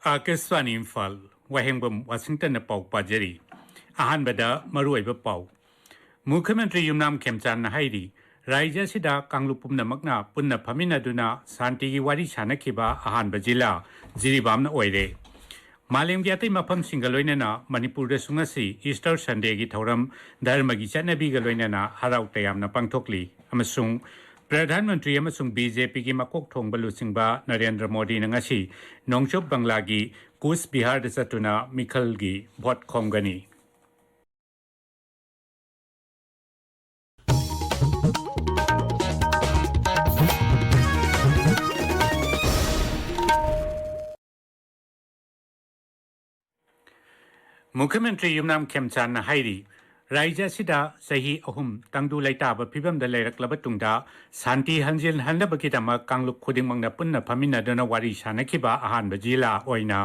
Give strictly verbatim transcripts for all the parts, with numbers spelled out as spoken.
ꯑꯥꯀꯥꯁꯕꯥꯅꯤ ꯏꯝꯐꯥꯜ, ꯋꯥꯍꯦꯡꯕꯝ ꯋꯥꯁꯤꯡꯇꯟꯅ ꯄꯥꯎ ꯄꯥꯖꯔꯤ꯫ ꯑꯍꯥꯟꯕꯗ ꯃꯔꯨꯑꯣꯏꯕ ꯄꯥꯎ꯫ ꯃꯨꯈ꯭ꯌ ꯃꯟꯇ꯭ꯔꯤ ꯌꯨꯝꯅꯥꯝ ꯈꯦꯝꯆꯥꯟꯅ ꯍꯥꯏꯔꯤ, ꯔꯥꯖ꯭ꯌ ꯑꯁꯤꯗ ꯀꯥꯡꯂꯨꯞ ꯄꯨꯝꯅꯃꯛꯅ ꯄꯨꯟꯅ ꯐꯝꯃꯤꯟꯅꯗꯨꯅ ꯁꯥꯟꯇꯤꯒꯤ ꯋꯥꯔꯤ ꯁꯥꯅꯈꯤꯕ ꯑꯍꯥꯟꯕ ꯖꯤꯂꯥ ꯖꯤꯔꯤꯕꯥꯝꯅ ꯑꯣꯏꯔꯦ꯫ ꯃꯥꯂꯦꯝꯒꯤ ꯑꯇꯩ ꯃꯐꯝꯁꯤꯡꯒ ꯂꯣꯏꯅꯅ ꯃꯅꯤꯄꯨꯔꯗꯁꯨ ꯉꯁꯤ ꯏꯁꯇꯔ ꯁꯟꯗꯦꯒꯤ ꯊꯧꯔꯝ ꯙꯔꯃꯒꯤ ꯆꯠꯅꯕꯤꯒ ꯂꯣꯏꯅꯅ ꯍꯔꯥꯎ ꯇꯌꯥꯝꯅ ꯄꯥꯡꯊꯣꯛꯂꯤ꯫ ꯑꯃꯁꯨꯡ ꯄ꯭ꯔꯙꯥꯟ ꯃꯟꯇ꯭ꯔꯤ ꯑꯃꯁꯨꯡ ꯕꯤ ꯖꯦ ꯄꯤꯒꯤ ꯃꯀꯣꯛ ꯊꯣꯡꯕ ꯂꯨꯆꯤꯡꯕ ꯅꯔꯦꯟꯗ꯭ꯔ ꯃꯣꯗꯤꯅ ꯉꯁꯤ ꯅꯣꯡꯆꯨꯞ ꯕꯪꯂꯥꯒꯤ ꯀꯨꯁ ꯕꯤꯍꯥꯔꯗ ꯆꯠꯇꯨꯅ ꯃꯤꯈꯜꯒꯤ ꯚꯣꯠ ꯈꯣꯝꯒꯅꯤ꯫ ꯃꯨꯈ꯭ꯌ ꯃꯟꯇ꯭ꯔꯤ ꯌꯨꯝꯅꯥꯝ ꯈꯦꯝꯆꯥꯟꯅ ꯍꯥꯏꯔꯤ, ꯔꯥꯖ꯭ꯌ ꯑꯁꯤꯗ ꯆꯍꯤ ꯑꯍꯨꯝ ꯇꯪꯗꯨ ꯂꯩꯇꯥꯕ ꯐꯤꯕꯝꯗ ꯂꯩꯔꯛꯂꯕ ꯇꯨꯡꯗ ꯁꯥꯟꯇꯤ ꯍꯟꯖꯤꯜꯍꯟꯅꯕꯒꯤꯗꯃꯛ ꯀꯥꯡꯂꯨꯞ ꯈꯨꯗꯤꯡꯃꯛꯅ ꯄꯨꯟꯅ ꯐꯝꯃꯤꯟꯅꯗꯨꯅ ꯋꯥꯔꯤ ꯁꯥꯅꯈꯤꯕ ꯑꯍꯥꯟꯕ ꯖꯤꯂꯥ ꯑꯣꯏꯅ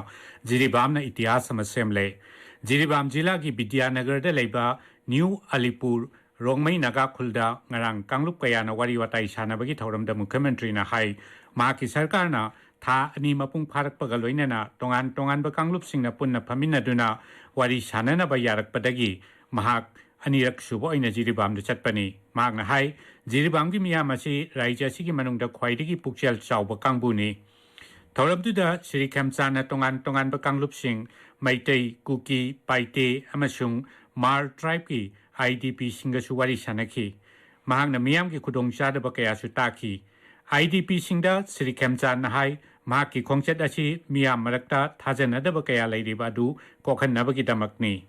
ꯖꯤꯔꯤꯕꯥꯝꯅ ꯏꯇꯤꯍꯥꯁ ꯑꯃ ꯁꯦꯝꯂꯦ꯫ ꯖꯤꯔꯤꯕꯥꯝ ꯖꯤꯂꯥꯒꯤ ꯕꯤꯗ꯭ꯌꯥꯅꯒꯔꯗ ꯂꯩꯕ ꯅ꯭ꯌꯨ ꯑꯂꯤꯄꯨꯔ ꯔꯣꯡꯃꯩ ꯅꯥꯒꯥ ꯈꯨꯜꯗ ꯉꯔꯥꯡ ꯀꯥꯡꯂꯨꯞ ꯀꯌꯥꯅ ꯋꯥꯔꯤ ꯋꯥꯇꯥꯏ ꯁꯥꯟꯅꯕꯒꯤ ꯊꯧꯔꯝꯗ ꯃꯨꯈ꯭ꯌ ꯃꯟꯇ꯭ꯔꯤꯅ ꯍꯥꯏ, ꯃꯍꯥꯛꯀꯤ ꯁꯔꯀꯥꯔꯅ ꯊꯥ ꯑꯅꯤ ꯃꯄꯨꯡ ꯐꯥꯔꯛꯄꯒ ꯂꯣꯏꯅꯅ ꯇꯣꯉꯥꯟ ꯇꯣꯉꯥꯟꯕ ꯀꯥꯡꯂꯨꯞꯁꯤꯡꯅ ꯄꯨꯟꯅ ꯐꯝꯃꯤꯟꯅꯗꯨꯅ ꯋꯥꯔꯤ ꯁꯥꯅꯅꯕ ꯌꯥꯔꯛꯄꯗꯒꯤ ꯃꯍꯥꯛ ꯑꯅꯤꯔꯛ ꯁꯨꯕ ꯑꯣꯏꯅ ꯖꯤꯔꯤꯕꯥꯝꯗ ꯆꯠꯄꯅꯤ꯫ ꯃꯍꯥꯛꯅ ꯍꯥꯏ, ꯖꯤꯔꯤꯕꯥꯝꯒꯤ ꯃꯤꯌꯥꯝ ꯑꯁꯤ ꯔꯥꯖ꯭ꯌ ꯑꯁꯤꯒꯤ ꯃꯅꯨꯡꯗ ꯈ꯭ꯋꯥꯏꯗꯒꯤ ꯄꯨꯛꯆꯦꯜ ꯆꯥꯎꯕ ꯀꯥꯡꯕꯨꯅꯤ꯫ ꯊꯧꯔꯝꯗꯨꯗ ꯁ꯭ꯔꯤ ꯈꯦꯝꯆꯥꯟꯅ ꯇꯣꯉꯥꯟ ꯇꯣꯉꯥꯟꯕ ꯀꯥꯡꯂꯨꯞꯁꯤꯡ, ꯃꯩꯇꯩ, ꯀꯨꯀꯤ, ꯄꯥꯏꯇꯦ ꯑꯃꯁꯨꯡ ꯃꯥꯔ ꯇ꯭ꯔꯥꯏꯕꯀꯤ ꯑꯥꯏ ꯗꯤ ꯄꯤꯁꯤꯡꯒꯁꯨ ꯋꯥꯔꯤ ꯁꯥꯅꯈꯤ꯫ ꯃꯍꯥꯛꯅ ꯃꯤꯌꯥꯝꯒꯤ ꯈꯨꯗꯣꯡꯆꯥꯗꯕ ꯀꯌꯥꯁꯨ ꯇꯥꯈꯤ꯫ ꯑꯥꯏ ꯗꯤ ꯄꯤꯁꯤꯡꯗ ꯁ꯭ꯔꯤ ꯈꯦꯝꯆꯥꯟꯅ ꯍꯥꯏ, ꯃꯍꯥꯛꯀꯤ ꯈꯣꯡꯆꯠ ꯑꯁꯤ ꯃꯤꯌꯥꯝ ꯃꯔꯛꯇ ꯊꯥꯖꯅꯗꯕ ꯀꯌꯥ ꯂꯩꯔꯤꯕ ꯑꯗꯨ ꯀꯣꯛꯍꯟꯅꯕꯒꯤꯗꯃꯛꯅꯤ꯫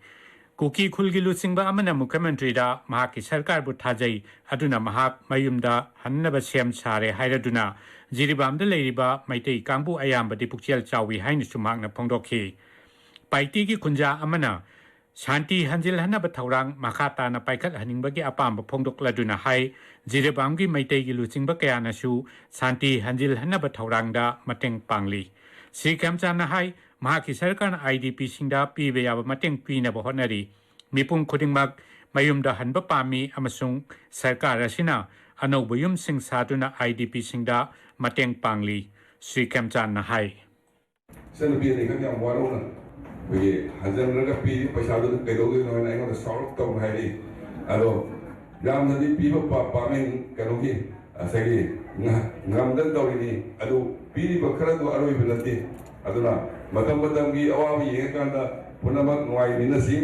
ꯀꯨꯀꯤ ꯈꯨꯜꯒꯤ ꯂꯨꯆꯤꯡꯕ ꯑꯃꯅ ꯃꯨꯈ꯭ꯌ ꯃꯟꯇ꯭ꯔꯤꯗ ꯃꯍꯥꯛꯀꯤ ꯁꯔꯀꯥꯔꯕꯨ ꯊꯥꯖꯩ, ꯑꯗꯨꯅ ꯃꯍꯥꯛ ꯃꯌꯨꯝꯗ ꯍꯟꯅꯕ ꯁꯦꯝ ꯁꯥꯔꯦ ꯍꯥꯏꯔꯗꯨꯅ ꯖꯤꯔꯤꯕꯥꯝꯗ ꯂꯩꯔꯤꯕ ꯃꯩꯇꯩ ꯀꯥꯡꯕꯨ ꯑꯌꯥꯝꯕꯗꯤ ꯄꯨꯛꯆꯦꯜ ꯆꯥꯎꯏ ꯍꯥꯏꯅꯁꯨ ꯃꯍꯥꯛꯅ ꯐꯣꯡꯗꯣꯛꯈꯤ꯫ ꯄꯥꯏꯇꯦꯒꯤ ꯈꯨꯟꯖꯥ ꯑꯃꯅ ꯁꯥꯟꯇꯤ ꯍꯟꯖꯤꯜꯍꯟꯅꯕ ꯊꯧꯔꯥꯡ ꯃꯈꯥ ꯇꯥꯅ ꯄꯥꯏꯈꯠꯍꯟꯅꯤꯡꯕꯒꯤ ꯑꯄꯥꯝꯕ ꯐꯣꯡꯗꯣꯛꯂꯗꯨꯅ ꯍꯥꯏ, ꯖꯤꯔꯤꯕꯥꯝꯒꯤ ꯃꯩꯇꯩꯒꯤ ꯂꯨꯆꯤꯡꯕ ꯀꯌꯥꯅꯁꯨ ꯁꯥꯟꯇꯤ ꯍꯟꯖꯤꯜꯍꯟꯅꯕ ꯊꯧꯔꯥꯡꯗ ꯃꯇꯦꯡ ꯄꯥꯡꯂꯤ꯫ ꯁ꯭ꯔꯤ ꯈꯦꯝꯆꯥꯟꯅ ꯍꯥꯏ, ꯃꯍꯥꯛꯀꯤ ꯁꯔꯀꯥꯔꯅ ꯑꯥꯏ ꯗꯤ ꯄꯤꯁꯤꯡꯗ ꯄꯤꯕ ꯌꯥꯕ ꯃꯇꯦꯡ ꯄꯤꯅꯕ ꯍꯣꯠꯅꯔꯤ꯫ ꯃꯤꯄꯨꯝ ꯈꯨꯗꯤꯡꯃꯛ ꯃꯌꯨꯝꯗ ꯍꯟꯕ ꯄꯥꯝꯃꯤ ꯑꯃꯁꯨꯡ ꯁꯔꯀꯥꯔ ꯑꯁꯤꯅ ꯑꯅꯧꯕ ꯌꯨꯝꯁꯤꯡ ꯁꯥꯗꯨꯅ ꯑꯥꯏ ꯗꯤ ꯄꯤꯁꯤꯡꯗ ꯃꯇꯦꯡ ꯄꯥꯡꯂꯤ, ꯁ꯭ꯔꯤ ꯈꯦꯝꯆꯥꯟꯅ ꯍꯥꯏ꯫ ꯏꯆꯟꯅꯨꯄꯤ ꯑꯅꯤꯈꯛ ꯌꯥꯝ ꯋꯥꯔꯧꯅ ꯑꯩꯈꯣꯏꯒꯤ ꯍꯟꯖꯟꯈ꯭ꯔꯒ ꯄꯤꯔꯤ ꯄꯩꯁꯥꯗꯨꯅ ꯀꯩꯗꯧꯗꯣꯏꯅꯣ ꯍꯥꯏꯅ ꯑꯩꯉꯣꯟꯗ ꯁꯥꯎꯔꯛꯇꯧꯅ ꯍꯥꯏꯔꯤ꯫ ꯑꯗꯣ ꯌꯥꯝꯅꯗꯤ ꯄꯤꯕ ꯄꯥ-, ꯄꯥꯝꯃꯤ꯫ ꯀꯩꯅꯣꯒꯤ ꯉꯁꯥꯏꯒꯤ ꯉ-, ꯉꯝꯗꯅ ꯇꯧꯔꯤꯅꯤ꯫ ꯑꯗꯨ ꯄꯤꯔꯤꯕ ꯈꯔꯗꯨ ꯑꯔꯣꯏꯕ ꯅꯠꯇꯦ꯫ ꯑꯗꯨꯅ ꯃꯇꯝ ꯃꯇꯝꯒꯤ ꯑꯋꯥꯕ ꯌꯦꯡꯉꯀꯥꯟꯗ ꯄꯨꯝꯅꯃꯛ ꯅꯨꯡꯉꯥꯏꯃꯤꯟꯅꯁꯤ꯫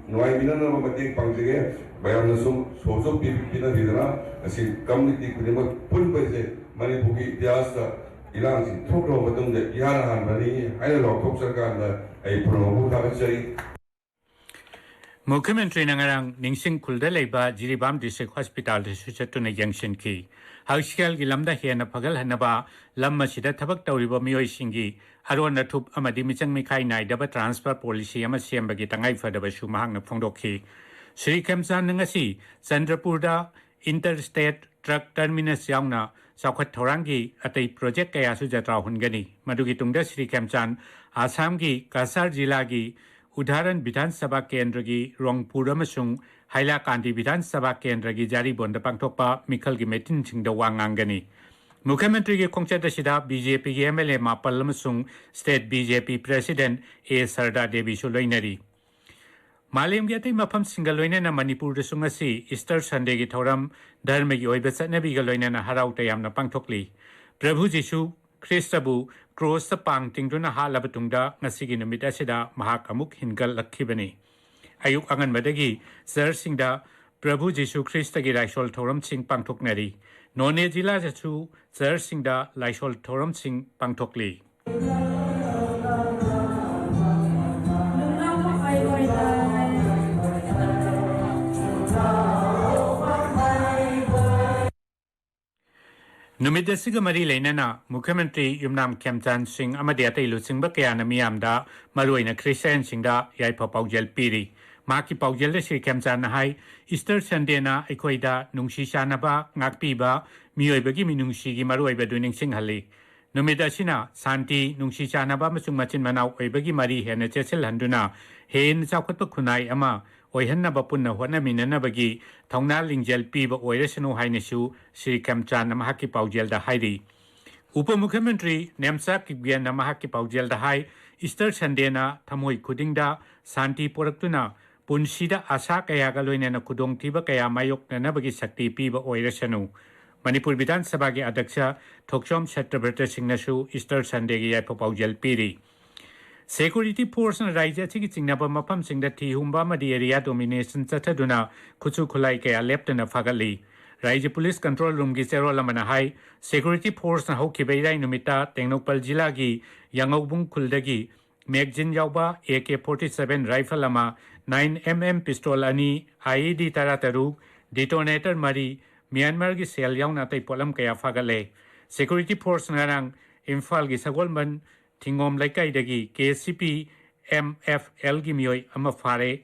ꯅꯨꯡꯉꯥꯏꯃꯤꯟꯅꯅꯕ ꯃꯇꯦꯡ ꯄꯥꯡꯖꯒꯦ꯫ ꯃꯌꯥꯝꯅꯁꯨ ꯁꯣꯁꯨ ꯄꯤ-, ꯄꯤꯅꯕꯤꯗꯅ ꯑꯁꯤ ꯀꯝꯃꯨꯅꯤꯇꯤ ꯈꯨꯗꯤꯡꯃꯛ ꯄꯨꯟꯕꯁꯦ ꯃꯅꯤꯄꯨꯔꯒꯤ ꯏꯇꯤꯍꯥꯁꯇ ꯏꯔꯥꯡꯁꯤ ꯊꯣꯛꯈ꯭ꯔꯕ ꯃꯇꯨꯡꯗ ꯏꯍꯥꯟ ꯍꯥꯟꯕꯅꯤ ꯍꯥꯏꯅ ꯂꯥꯎꯊꯣꯛꯆꯔꯀꯥꯟꯗ ꯑꯩ ꯄꯨꯝꯅꯃꯛꯄꯨ ꯊꯥꯒꯠꯆꯔꯤ꯫ ꯃꯨꯈ꯭ꯌ ꯃꯟꯇ꯭ꯔꯤꯅ ꯉꯔꯥꯡ ꯅꯤꯡꯁꯤꯡ ꯈꯨꯜꯗ ꯂꯩꯕ ꯖꯤꯔꯤꯕꯥꯝ ꯗꯤꯁꯇ꯭ꯔꯤꯛ ꯍꯣꯁꯄꯤꯇꯥꯜꯗꯁꯨ ꯆꯠꯇꯨꯅ ꯌꯦꯡꯁꯤꯟꯈꯤ꯫ ꯍꯛꯁꯦꯜꯒꯤ ꯂꯝꯗ ꯍꯦꯟꯅ ꯐꯒꯠꯍꯟꯅꯕ ꯂꯝ ꯑꯁꯤꯗ ꯊꯕꯛ ꯇꯧꯔꯤꯕ ꯃꯤꯑꯣꯏꯁꯤꯡꯒꯤ ꯑꯔꯣꯟ ꯑꯊꯨꯞ ꯑꯃꯗꯤ ꯃꯤꯆꯪ ꯃꯤꯈꯥꯏ ꯅꯥꯏꯗꯕ ꯇ꯭ꯔꯥꯟꯁꯐꯔ ꯄꯣꯂꯤꯁꯤ ꯑꯃ ꯁꯦꯝꯕꯒꯤ ꯇꯉꯥꯏꯐꯗꯕꯁꯨ ꯃꯍꯥꯛꯅ ꯐꯣꯡꯗꯣꯛꯈꯤ꯫ ꯁ꯭ꯔꯤ ꯈꯦꯝꯆꯥꯟꯅ ꯉꯁꯤ ꯆꯟꯗ꯭ꯔꯄꯨꯔꯗ ꯏꯟꯇꯔ ꯁ꯭ꯇꯦꯠ ꯇ꯭ꯔꯛ ꯇꯔꯃꯤꯅꯁ ꯌꯥꯎꯅ ꯆꯥꯎꯈꯠ ꯊꯧꯔꯥꯡꯒꯤ ꯑꯇꯩ ꯄ꯭ꯔꯣꯖꯦꯛ ꯀꯌꯥꯁꯨ ꯖꯇ꯭ꯔꯥ ꯍꯨꯟꯒꯅꯤ꯫ ꯃꯗꯨꯒꯤ ꯇꯨꯡꯗ ꯁ꯭ꯔꯤ ꯈꯦꯝꯆꯥꯟ ꯑꯁꯥꯝꯒꯤ ꯀꯁꯥꯔ ꯖꯤꯂꯥꯒꯤ ꯎꯗꯥꯍꯔꯟ ꯕꯤꯙꯥꯟ ꯁꯚꯥ ꯀꯦꯟꯗ꯭ꯔꯒꯤ ꯔꯣꯡꯄꯨꯔ ꯑꯃꯁꯨꯡ ꯍꯥꯏꯂꯥꯀꯥꯟꯗꯤ ꯕꯤꯙꯥꯟ ꯁꯚꯥ ꯀꯦꯟꯗ꯭ꯔꯒꯤ ꯖꯥꯔꯤꯕꯣꯟꯗ ꯄꯥꯡꯊꯣꯛꯄ ꯃꯤꯈꯜꯒꯤ ꯃꯤꯇꯤꯟꯁꯤꯡꯗ ꯋꯥ ꯉꯥꯡꯒꯅꯤ꯫ ꯃꯨꯈ꯭ꯌ ꯃꯟꯇ꯭ꯔꯤꯒꯤ ꯈꯣꯡꯆꯠ ꯑꯁꯤꯗ ꯕꯤ ꯖꯦ ꯄꯤꯒꯤ ꯑꯦꯝ ꯑꯦꯜ ꯑꯦ ꯃꯥꯄꯜ ꯑꯃꯁꯨꯡ ꯁ꯭ꯇꯦꯠ ꯕꯤ ꯖꯦ ꯄꯤ ꯄ꯭ꯔꯦꯁꯤꯗꯦꯟꯠ ꯑꯦ ꯁꯔꯗꯥ ꯗꯦꯕꯤꯁꯨ ꯂꯣꯏꯅꯔꯤ꯫ ꯃꯥꯂꯦꯝꯒꯤ ꯑꯇꯩ ꯃꯐꯝꯁꯤꯡꯒ ꯂꯣꯏꯅꯅ ꯃꯅꯤꯄꯨꯔꯗꯁꯨ ꯉꯁꯤ ꯏꯁꯇꯔ ꯁꯟꯗꯦꯒꯤ ꯊꯧꯔꯝ ꯙꯔꯃꯒꯤ ꯑꯣꯏꯕ ꯆꯠꯅꯕꯤꯒ ꯂꯣꯏꯅꯅ ꯍꯔꯥꯎ ꯇꯌꯥꯝꯅ ꯄꯥꯡꯊꯣꯛꯂꯤ꯫ ꯄ꯭ꯔꯚꯨ ꯖꯤꯁꯨ ꯈ꯭ꯔꯤꯁꯇꯕꯨ ꯀ꯭ꯔꯣꯁꯇ ꯄꯥꯡ ꯇꯤꯡꯗꯨꯅ ꯍꯥꯠꯂꯕ ꯇꯨꯡꯗ ꯉꯁꯤꯒꯤ ꯅꯨꯃꯤꯠ ꯑꯁꯤꯗ ꯃꯍꯥꯛ ꯑꯃꯨꯛ ꯍꯤꯡꯒꯠꯂꯛꯈꯤꯕꯅꯤ꯫ ꯑꯌꯨꯛ ꯑꯉꯟꯕꯗꯒꯤ ꯆꯔꯆꯁꯤꯡꯗ ꯄ꯭ꯔꯚꯨ ꯖꯤꯁꯨ ꯈ꯭ꯔꯤꯁꯇꯒꯤ ꯂꯥꯏꯁꯣꯜ ꯊꯧꯔꯝꯁꯤꯡ ꯄꯥꯡꯊꯣꯛꯅꯔꯤ꯫ ꯅꯣꯅꯦ ꯖꯤꯂꯥꯗꯁꯨ ꯆꯔꯆꯁꯤꯡꯗ ꯂꯥꯏꯁꯣꯜ ꯊꯧꯔꯝꯁꯤꯡ ꯄꯥꯡꯊꯣꯛꯂꯤ꯫ ꯅꯨꯃꯤꯠ ꯑꯁꯤꯒ ꯃꯔꯤ ꯂꯩꯅꯅ ꯃꯨꯈ꯭ꯌ ꯃꯟꯇ꯭ꯔꯤ ꯌꯨꯝꯅꯥꯝ ꯈꯦꯝꯆꯥꯟ ꯁꯤꯡ ꯑꯃꯗꯤ ꯑꯇꯩ ꯂꯨꯆꯤꯡꯕ ꯀꯌꯥꯅ ꯃꯤꯌꯥꯝꯗ, ꯃꯔꯨꯑꯣꯏꯅ ꯈ꯭ꯔꯤꯁꯇꯤꯌꯥꯟꯁꯤꯡꯗ ꯌꯥꯏꯐ ꯄꯥꯎꯖꯦꯜ ꯄꯤꯔꯤ꯫ ꯃꯍꯥꯛꯀꯤ ꯄꯥꯎꯖꯦꯜꯗ ꯁ꯭ꯔꯤ ꯈꯦꯝꯆꯥꯟꯅ ꯍꯥꯏ, ꯏꯁꯇꯔ ꯁꯟꯗꯦꯅ ꯑꯩꯈꯣꯏꯗ ꯅꯨꯡꯁꯤ ꯆꯥꯟꯅꯕ, ꯉꯥꯛꯄꯤꯕ, ꯃꯤꯑꯣꯏꯕꯒꯤ ꯃꯤꯅꯨꯡꯁꯤꯒꯤ ꯃꯔꯨꯑꯣꯏꯕꯗꯨ ꯅꯤꯡꯁꯤꯡꯍꯜꯂꯤ꯫ ꯅꯨꯃꯤꯠ ꯑꯁꯤꯅ ꯁꯥꯟꯇꯤ, ꯅꯨꯡꯁꯤ ꯆꯥꯟꯅꯕ ꯑꯃꯁꯨꯡ ꯃꯆꯤꯟ ꯃꯅꯥꯎ ꯑꯣꯏꯕꯒꯤ ꯃꯔꯤ ꯍꯦꯟꯅ ꯆꯦꯠꯁꯤꯜꯍꯟꯗꯨꯅ ꯍꯦꯟꯅ ꯆꯥꯎꯈꯠꯄ ꯈꯨꯟꯅꯥꯏ ꯑꯃ ꯑꯣꯏꯍꯟꯅꯕ ꯄꯨꯟꯅ ꯍꯣꯠꯅꯃꯤꯟꯅꯅꯕꯒꯤ ꯊꯧꯅꯥ ꯂꯤꯡꯖꯦꯜ ꯄꯤꯕ ꯑꯣꯏꯔꯁꯅꯨ ꯍꯥꯏꯅꯁꯨ ꯁ꯭ꯔꯤ ꯈꯦꯝꯆꯥꯟꯅ ꯃꯍꯥꯛꯀꯤ ꯄꯥꯎꯖꯦꯜꯗ ꯍꯥꯏꯔꯤ꯫ ꯎꯄ ꯃꯨꯈ꯭ꯌꯃꯟꯇ꯭ꯔꯤ ꯅꯦꯝꯆꯥ ꯀꯤꯞꯒꯦꯟꯅ ꯃꯍꯥꯛꯀꯤ ꯄꯥꯎꯖꯦꯜꯗ ꯍꯥꯏ, ꯏꯁꯇꯔ ꯁꯟꯗꯦꯅ ꯊꯃꯣꯏ ꯈꯨꯗꯤꯡꯗ ꯁꯥꯟꯇꯤ ꯄꯨꯔꯛꯇꯨꯅ ꯄꯨꯟꯁꯤꯗ ꯑꯥꯁꯥ ꯀꯌꯥꯒ ꯂꯣꯏꯅꯅ ꯈꯨꯗꯣꯡꯊꯤꯕ ꯀꯌꯥ ꯃꯥꯌꯣꯛꯅꯅꯕꯒꯤ ꯁꯛꯇꯤ ꯄꯤꯕ ꯑꯣꯏꯔꯁꯅꯨ꯫ ꯃꯅꯤꯄꯨꯔ ꯕꯤꯙꯥꯟ ꯁꯚꯥꯒꯤ ꯑꯗ꯭ꯌꯛꯁ ꯊꯣꯛꯆꯣꯝ ꯁꯠꯇ꯭ꯔꯕ꯭ꯔꯇ ꯁꯤꯡꯅꯁꯨ ꯏꯁꯇꯔ ꯁꯟꯗꯦꯒꯤ ꯌꯥꯏꯐ ꯄꯥꯎꯖꯦꯜ ꯄꯤꯔꯤ꯫ ꯁꯦꯀ꯭ꯌꯨꯔꯤꯇꯤ ꯐꯣꯔꯁꯅ ꯔꯥꯏꯖ꯭ꯌ ꯑꯁꯤꯒꯤ ꯆꯤꯡꯅꯕ ꯃꯐꯝꯁꯤꯡꯗ ꯊꯤ ꯍꯨꯝꯕ ꯑꯃꯗꯤ ꯑꯦꯔꯤꯌꯥ ꯗꯣꯃꯤꯅꯦꯁꯟ ꯆꯠꯊꯗꯨꯅ ꯈꯨꯠꯁꯨ ꯈꯨꯠꯂꯥꯏ ꯀꯌꯥ ꯂꯦꯞꯇꯅ ꯐꯥꯒꯠꯂꯤ꯫ ꯔꯥꯏꯖ꯭ꯌ ꯄꯨꯂꯤꯁ ꯀꯟꯇ꯭ꯔꯣꯜ ꯔꯨꯝꯒꯤ ꯆꯦꯔꯣꯜ ꯑꯃꯅ ꯍꯥꯏ, ꯁꯦꯀ꯭ꯌꯨꯔꯤꯇꯤ ꯐꯣꯔꯁꯅ ꯍꯧꯈꯤꯕ ꯏꯔꯥꯏ ꯅꯨꯃꯤꯠꯇ ꯇꯦꯡꯅꯧꯄꯜ ꯖꯤꯂꯥꯒꯤ ꯌꯥꯉꯧꯕꯨꯡ ꯈꯨꯜꯗꯒꯤ ꯃꯦꯒꯖꯤꯟ ꯌꯥꯎꯕ A K forty seven rifle ꯑꯃ, ꯅꯥꯏꯟ ꯑꯦꯝ ꯑꯦꯝ ꯄꯤꯁꯇꯣꯜ ꯑꯅꯤ, ꯑꯥꯏ ꯏ ꯗꯤ ꯇꯔꯥꯇꯔꯨꯛ, ꯗꯤꯇꯣꯅꯦꯇꯔ ꯃꯔꯤ, ꯃ꯭ꯌꯥꯟꯃꯥꯔꯒꯤ ꯁꯦꯜ ꯌꯥꯎꯅ ꯑꯇꯩ ꯄꯣꯠꯂꯝ ꯀꯌꯥ ꯐꯥꯒꯠꯂꯦ꯫ ꯁꯦꯀ꯭ꯌꯨꯔꯤꯇꯤ ꯐꯣꯔꯁ ꯉꯔꯥꯡ ꯏꯝꯐꯥꯜꯒꯤ ꯁꯒꯣꯜꯕꯟ ꯊꯤꯡꯒꯣꯝ ꯂꯩꯀꯥꯏꯗꯒꯤ ꯀꯦ S C P M F ꯑꯦꯜꯒꯤ ꯃꯤꯑꯣꯏ ꯑꯃ ꯐꯥꯔꯦ꯫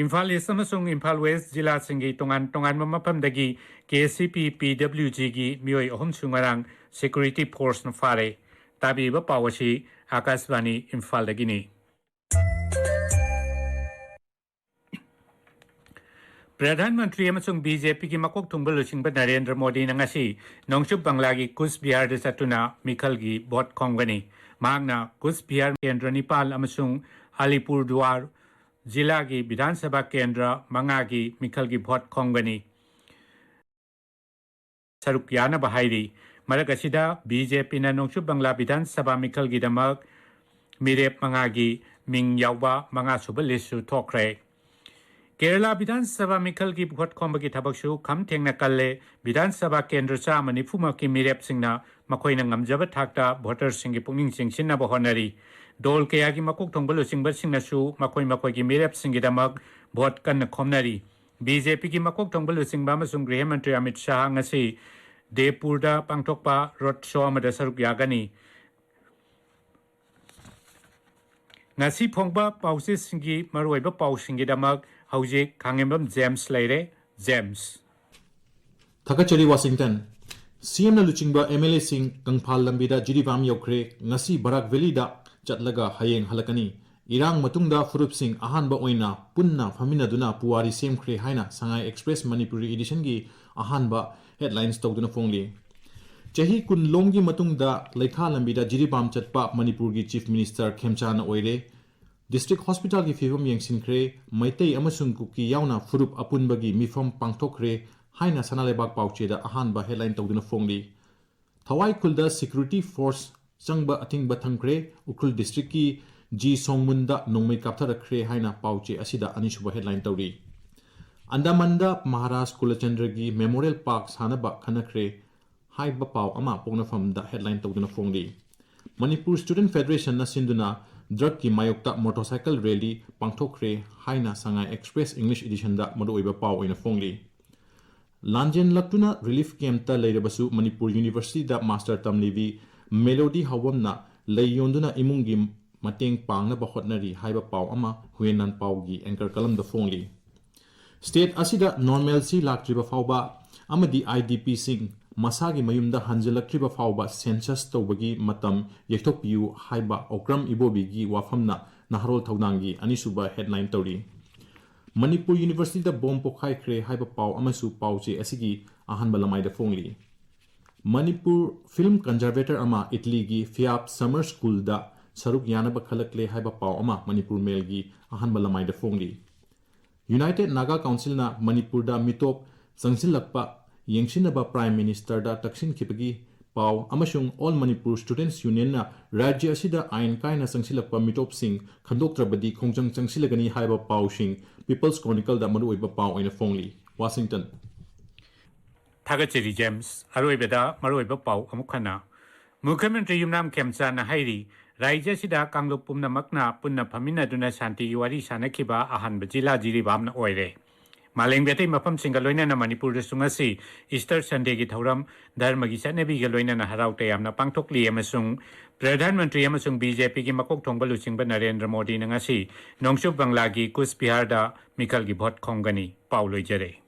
ꯏꯝꯐꯥꯜ ꯏꯁ ꯑꯃꯁꯨꯡ ꯏꯝꯐꯥꯜ ꯋꯦꯁ ꯖꯤꯂꯥꯁꯤꯡꯒꯤ ꯇꯣꯉꯥꯟ ꯇꯣꯉꯥꯟꯕ ꯃꯐꯝꯗꯒꯤ ꯀꯦ ꯑꯦꯁ ꯁꯤ ꯄꯤ ꯄꯤ ꯗꯕ꯭ꯂꯤꯎ ꯖꯤꯒꯤ ꯃꯤꯑꯣꯏ ꯑꯍꯨꯝꯁꯨ ꯉꯔꯥꯡ ꯁꯦꯀ꯭ꯌꯨꯔꯤꯇꯤ ꯐꯣꯔꯁꯅ ꯐꯥꯔꯦ꯫ ꯇꯥꯕꯤꯔꯤꯕ ꯄꯥꯎ ꯑꯁꯤ ꯑꯥꯀꯥꯁꯕꯥꯅꯤ ꯏꯝꯐꯥꯜꯗꯒꯤꯅꯤ꯫ ꯄ꯭ꯔꯙꯥꯟ ꯃꯟꯇ꯭ꯔꯤ ꯑꯃꯁꯨꯡ ꯕꯤ ꯖꯦ ꯄꯤꯒꯤ ꯃꯀꯣꯛ ꯊꯣꯡꯕ ꯂꯨꯆꯤꯡꯕ ꯅꯔꯦꯟꯗ꯭ꯔ ꯃꯣꯗꯤꯅ ꯉꯁꯤ ꯅꯣꯡꯆꯨꯞ ꯕꯪꯂꯥꯒꯤ ꯀꯨꯁ ꯕꯤꯍꯥꯔꯗ ꯆꯠꯇꯨꯅ ꯃꯤꯈꯜꯒꯤ ꯚꯣꯠ ꯈꯣꯝꯒꯅꯤ꯫ ꯃꯍꯥꯛꯅ ꯀꯨꯁ ꯕꯤꯍꯥꯔ ꯀꯦꯟꯗ꯭ꯔ ꯅꯤꯄꯥꯜ ꯑꯃꯁꯨꯡ ꯑꯂꯤꯄꯨꯔꯗꯨꯋꯥꯔ ꯖꯤꯂꯥꯒꯤ ꯕꯤꯙꯥꯟ ꯁꯚꯥ ꯀꯦꯟꯗ꯭ꯔ ꯃꯉꯥꯒꯤ ꯃꯤꯈꯜꯒꯤ ꯚꯣꯠ ꯈꯣꯝꯒꯅꯤ꯫ ꯁꯔꯨꯛ ꯌꯥꯅꯕ ꯍꯥꯏꯔꯤ꯫ ꯃꯔꯛ ꯑꯁꯤꯗ ꯕꯤ ꯖꯦ ꯄꯤꯅ ꯅꯣꯡꯆꯨꯞ ꯕꯪꯂꯥ ꯕꯤꯙꯥꯟ ꯁꯚꯥ ꯃꯤꯈꯜꯒꯤꯗꯃꯛ ꯃꯤꯔꯦꯞ ꯃꯉꯥꯒꯤ ꯃꯤꯡ ꯌꯥꯎꯕ ꯃꯉꯥꯁꯨꯕ ꯂꯤꯁ꯭ꯠꯁꯨ ꯊꯣꯛꯈ꯭ꯔꯦ꯫ ꯀꯦꯔꯂꯥ ꯕꯤꯙꯥꯟ ꯁꯚꯥ ꯃꯤꯈꯜꯒꯤ ꯚꯣꯠ ꯈꯣꯝꯕꯒꯤ ꯊꯕꯛꯁꯨ ꯈꯝ ꯊꯦꯡꯅ ꯀꯜꯂꯦ꯫ ꯕꯤꯙꯥꯟ ꯁꯚꯥ ꯀꯦꯟꯗ꯭ꯔ ꯆꯥꯝꯃ ꯅꯤꯐꯨꯃꯛꯀꯤ ꯃꯤꯔꯦꯞꯁꯤꯡꯅ ꯃꯈꯣꯏꯅ ꯉꯝꯖꯕ ꯊꯥꯛꯇ ꯚꯣꯇꯔꯁꯤꯡꯒꯤ ꯄꯨꯛꯅꯤꯡ ꯆꯤꯡꯁꯤꯟꯅꯕ ꯍꯣꯠꯅꯔꯤ꯫ ꯗꯣꯜ ꯀꯌꯥꯒꯤ ꯃꯀꯣꯛ ꯊꯣꯡꯕ ꯂꯨꯆꯤꯡꯕꯁꯤꯡꯅꯁꯨ ꯃꯈꯣꯏ ꯃꯈꯣꯏꯒꯤ ꯃꯤꯔꯦꯞꯁꯤꯡꯒꯤꯗꯃꯛ ꯚꯣꯠ ꯀꯟꯅ ꯈꯣꯝꯅꯔꯤ꯫ ꯕꯤ ꯖꯦ ꯄꯤꯒꯤ ꯃꯀꯣꯛ ꯊꯣꯡꯕ ꯂꯨꯆꯤꯡꯕ ꯑꯃꯁꯨꯡ ꯒ꯭ꯔꯤꯍ ꯃꯟꯇ꯭ꯔꯤ ꯑꯃꯤꯠ ꯁꯥꯍ ꯉꯁꯤ ꯗꯦꯄꯨꯔꯗ ꯄꯥꯡꯊꯣꯛꯄ ꯔꯣꯗ ꯁꯣ ꯑꯃꯗ ꯁꯔꯨꯛ ꯌꯥꯒꯅꯤ꯫ ꯉꯁꯤ ꯐꯣꯡꯕ ꯄꯥꯎꯆꯦꯁꯤꯡꯒꯤ ꯃꯔꯨꯑꯣꯏꯕ ꯄꯥꯎꯁꯤꯡꯒꯤꯗꯃꯛ ꯍꯧꯖꯤꯛ ꯈꯥꯉꯦꯝꯕꯝ ꯖꯦꯝꯁ ꯂꯩꯔꯦ꯫ ꯖꯦꯝꯁ꯫ ꯊꯥꯒꯠꯆꯔꯤ, ꯋꯥꯁꯤꯡꯇꯟ꯫ ꯁꯤ ꯑꯦꯝꯅ ꯂꯨꯆꯤꯡꯕ ꯑꯦꯝ ꯑꯦꯜ ꯑꯦꯁꯤꯡ ꯀꯪꯐꯥꯜ ꯂꯝꯕꯤꯗ ꯖꯤꯔꯤꯕꯥꯝ ꯌꯧꯈ꯭ꯔꯦ꯫ ꯉꯁꯤ ꯕꯔꯥꯛ ꯚꯦꯂꯤꯗ ꯆꯠꯂꯒ ꯍꯌꯦꯡ ꯍꯜꯂꯛꯀꯅꯤ꯫ ꯏꯔꯥꯡ ꯃꯇꯨꯡꯗ ꯐꯨꯔꯨꯞꯁꯤꯡ ꯑꯍꯥꯟꯕ ꯑꯣꯏꯅ ꯄꯨꯟꯅ ꯐꯝꯃꯤꯟꯅꯗꯨꯅ ꯄꯨꯋꯥꯔꯤ ꯁꯦꯝꯈ꯭ꯔꯦ ꯍꯥꯏꯅ ꯁꯉꯥꯏ ꯑꯦꯛꯁꯄ꯭ꯔꯦꯁ ꯃꯅꯤꯄꯨꯔꯤ ꯏꯗꯤꯁꯟꯒꯤ ꯑꯍꯥꯟꯕ ꯍꯦꯗꯂꯥꯏꯟꯁ ꯇꯧꯗꯨꯅ ꯐꯣꯡꯂꯤ꯫ ꯆꯍꯤ ꯀꯨꯟ ꯂꯣꯝꯒꯤ ꯃꯇꯨꯡꯗ ꯂꯩꯈꯥ ꯂꯝꯕꯤꯗ ꯖꯤꯔꯤꯕꯥꯝ ꯆꯠꯄ ꯃꯅꯤꯄꯨꯔꯒꯤ Chief Minister ꯈꯦꯝꯆꯥꯅ ꯑꯣꯏꯔꯦ꯫ District Hospitalꯒꯤ ꯐꯤꯕꯝ ꯌꯦꯡꯁꯤꯟꯈ꯭ꯔꯦ꯫ ꯃꯩꯇꯩ ꯑꯃꯁꯨꯡ ꯀꯨꯀꯤ ꯌꯥꯎꯅ ꯐꯨꯔꯨꯞ ꯑꯄꯨꯟꯕꯒꯤ ꯃꯤꯐꯝ ꯄꯥꯡꯊꯣꯛꯈ꯭ꯔꯦ ꯍꯥꯏꯅ ꯁꯅꯥ ꯂꯩꯕꯥꯛ ꯄꯥꯎꯆꯦꯗ ꯑꯍꯥꯟꯕ headline ꯇꯧꯗꯨꯅ ꯐꯣꯡꯂꯤ꯫ ꯊꯋꯥꯏ ꯈꯨꯜꯗ security force ꯆꯪꯕ ꯑꯊꯤꯡꯕ ꯊꯝꯈ꯭ꯔꯦ꯫ ꯎꯈ꯭ꯔꯨꯜ districtꯀꯤ ꯖꯤ ꯁꯣꯡꯃꯨꯟꯗ ꯅꯣꯡꯃꯩ ꯀꯥꯞꯊꯔꯛꯈ꯭ꯔꯦ ꯍꯥꯏꯅ ꯄꯥꯎꯆꯦ ꯑꯁꯤꯗ ꯑꯅꯤꯁꯨꯕ headline ꯇꯧꯔꯤ꯫ ꯑꯟꯗꯥꯃꯟꯗ ꯃꯍꯥꯔꯥꯖ ꯀꯨꯂꯆꯟꯗ꯭ꯔꯒꯤ Memorial Park ꯁꯥꯅꯕ ꯈꯟꯅꯈ꯭ꯔꯦ ꯍꯥꯏꯕ ꯄꯥꯎ ꯑꯃ ꯄꯣꯛꯅꯐꯝꯗ headline ꯇꯧꯗꯨꯅ ꯐꯣꯡꯂꯤ꯫ ꯃꯅꯤꯄꯨꯔ Student Federationꯅ ꯁꯤꯟꯗꯨꯅ drugꯀꯤ ꯃꯥꯌꯣꯛꯇ motorcycle rally ꯄꯥꯡꯊꯣꯛꯈ꯭ꯔꯦ ꯍꯥꯏꯅ ꯁꯉꯥꯏ Express English Editionꯗ ꯃꯔꯨꯑꯣꯏꯕ ꯄꯥꯎ ꯑꯣꯏꯅ ꯐꯣꯡꯂꯤ꯫ ꯂꯥꯟꯖꯦꯟꯂꯛꯇꯨꯅ relief campꯇ ꯂꯩꯔꯕꯁꯨ ꯃꯅꯤꯄꯨꯔ Universityꯗ master ꯇꯝꯂꯤꯕꯤ ꯃꯦꯂꯣꯗꯤ ꯍꯥꯎꯕꯝꯅ ꯂꯩ ꯌꯣꯟꯗꯨꯅ ꯏꯃꯨꯡꯒꯤ ꯃꯇꯦꯡ ꯄꯥꯡꯅꯕ ꯍꯣꯠꯅꯔꯤ ꯍꯥꯏꯕ ꯄꯥꯎ ꯑꯃ ꯍꯨꯌꯦꯟ ꯂꯥꯟꯄꯥꯎꯒꯤ anchor columnꯗ ꯐꯣꯡꯂꯤ꯫ State ꯑꯁꯤꯗ normalcy ꯂꯥꯛꯇ꯭ꯔꯤꯕ ꯐꯥꯎꯕ ꯑꯃꯗꯤ IDPꯁꯤꯡ ꯃꯁꯥꯒꯤ ꯃꯌꯨꯝꯗ ꯍꯟꯖꯤꯜꯂꯛꯇ꯭ꯔꯤꯕ ꯐꯥꯎꯕ census ꯇꯧꯕꯒꯤ ꯃꯇꯝ ꯌꯩꯊꯣꯛꯄꯤꯌꯨ ꯍꯥꯏꯕ ꯑꯣꯀ꯭ꯔꯝ ꯏꯕꯣꯕꯤꯒꯤ ꯋꯥꯐꯝꯅ ꯅꯍꯥꯔꯣꯜ ꯊꯧꯗꯥꯡꯒꯤ ꯑꯅꯤꯁꯨꯕ headline ꯇꯧꯔꯤ꯫ ꯃꯅꯤꯄꯨꯔ Universityꯗ bomb ꯄꯣꯈꯥꯏꯈ꯭ꯔꯦ ꯍꯥꯏꯕ ꯄꯥꯎ ꯑꯃꯁꯨ ꯄꯥꯎꯆꯦ ꯑꯁꯤꯒꯤ ꯑꯍꯥꯟꯕ ꯂꯃꯥꯏꯗ ꯐꯣꯡꯂꯤ꯫ ꯃꯅꯤꯄꯨꯔ film conservator ꯑꯃ ꯏꯇꯂꯤꯒꯤ ꯐꯤꯌꯥꯞ Summer Schoolꯗ ꯁꯔꯨꯛ ꯌꯥꯅꯕ ꯈꯜꯂꯛꯂꯦ ꯍꯥꯏꯕ ꯄꯥꯎ ꯑꯃ ꯃꯅꯤꯄꯨꯔ Mailꯒꯤ ꯑꯍꯥꯟꯕ ꯂꯃꯥꯏꯗ ꯐꯣꯡꯂꯤ꯫ United Naga Councilꯅ ꯃꯅꯤꯄꯨꯔꯗ ꯃꯤꯇꯣꯞ ꯆꯪꯁꯤꯜꯂꯛꯄ ꯌꯦꯡꯁꯤꯟꯅꯕ Prime Ministerꯗ ꯇꯛꯁꯤꯟꯈꯤꯕꯒꯤ ꯄꯥꯎ ꯑꯃꯁꯨꯡ All Manipur Students Unionꯅ ꯔꯥꯖ꯭ꯌ ꯑꯁꯤꯗ ꯑꯥꯏꯟ ꯀꯥꯏꯅ ꯆꯪꯁꯤꯜꯂꯛꯄ ꯃꯤꯇꯣꯞꯁꯤꯡ ꯈꯟꯗꯣꯛꯇ꯭ꯔꯕꯗꯤ ꯈꯣꯡꯖꯪ ꯆꯪꯁꯤꯜꯂꯒꯅꯤ ꯍꯥꯏꯕ ꯄꯥꯎꯁꯤꯡ People's Chronicleꯗ ꯃꯔꯨꯑꯣꯏꯕ ꯄꯥꯎ ꯑꯣꯏꯅ ꯐꯣꯡꯂꯤ꯫ Washington꯫ ꯊꯥꯒꯠꯆꯔꯤ ꯖꯦꯝꯁ꯫ ꯑꯔꯣꯏꯕꯗ ꯃꯔꯨꯑꯣꯏꯕ ꯄꯥꯎ ꯑꯃꯨꯛ ꯍꯟꯅ꯫ ꯃꯨꯈ꯭ꯌ ꯃꯟꯇ꯭ꯔꯤ ꯌꯨꯝꯅꯥꯝ ꯈꯦꯝꯆꯥꯟꯅ ꯍꯥꯏꯔꯤ, ꯔꯥꯖ꯭ꯌ ꯑꯁꯤꯗ ꯀꯥꯡꯂꯨꯞ ꯄꯨꯝꯅꯃꯛꯅ ꯄꯨꯟꯅ ꯐꯝꯃꯤꯟꯅꯗꯨꯅ ꯁꯥꯟꯇꯤꯒꯤ ꯋꯥꯔꯤ ꯁꯥꯟꯅꯈꯤꯕ ꯑꯍꯥꯟꯕ ꯖꯤꯂꯥ ꯖꯤꯔꯤꯕꯥꯝꯅ ꯑꯣꯏꯔꯦ꯫ ꯃꯥꯂꯦꯝꯒꯤ ꯑꯇꯩ ꯃꯐꯝꯁꯤꯡꯒ ꯂꯣꯏꯅꯅ ꯃꯅꯤꯄꯨꯔꯗꯁꯨ ꯉꯁꯤ Easter Sundayꯒꯤ ꯊꯧꯔꯝ ꯙꯔꯃꯒꯤ ꯆꯠꯅꯕꯤꯒ ꯂꯣꯏꯅꯅ ꯍꯔꯥꯎ ꯇꯌꯥꯝꯅ ꯄꯥꯡꯊꯣꯛꯂꯤ ꯑꯃꯁꯨꯡ ꯄ꯭ꯔꯙꯥꯟ ꯃꯟꯇ꯭ꯔꯤ ꯑꯃꯁꯨꯡ BJPꯒꯤ ꯃꯀꯣꯛ ꯊꯣꯡꯕ ꯂꯨꯆꯤꯡꯕ ꯅꯔꯦꯟꯗ꯭ꯔ ꯃꯣꯗꯤꯅ ꯉꯁꯤ ꯅꯣꯡꯆꯨꯞ ꯕꯪꯂꯥꯒꯤ ꯀꯨꯆ ꯕꯤꯍꯥꯔꯗ ꯃꯤꯈꯜꯒꯤ ꯚꯣꯠ ꯈꯣꯝꯒꯅꯤ꯫ ꯄꯥꯎ ꯂꯣꯏꯖꯔꯦ꯫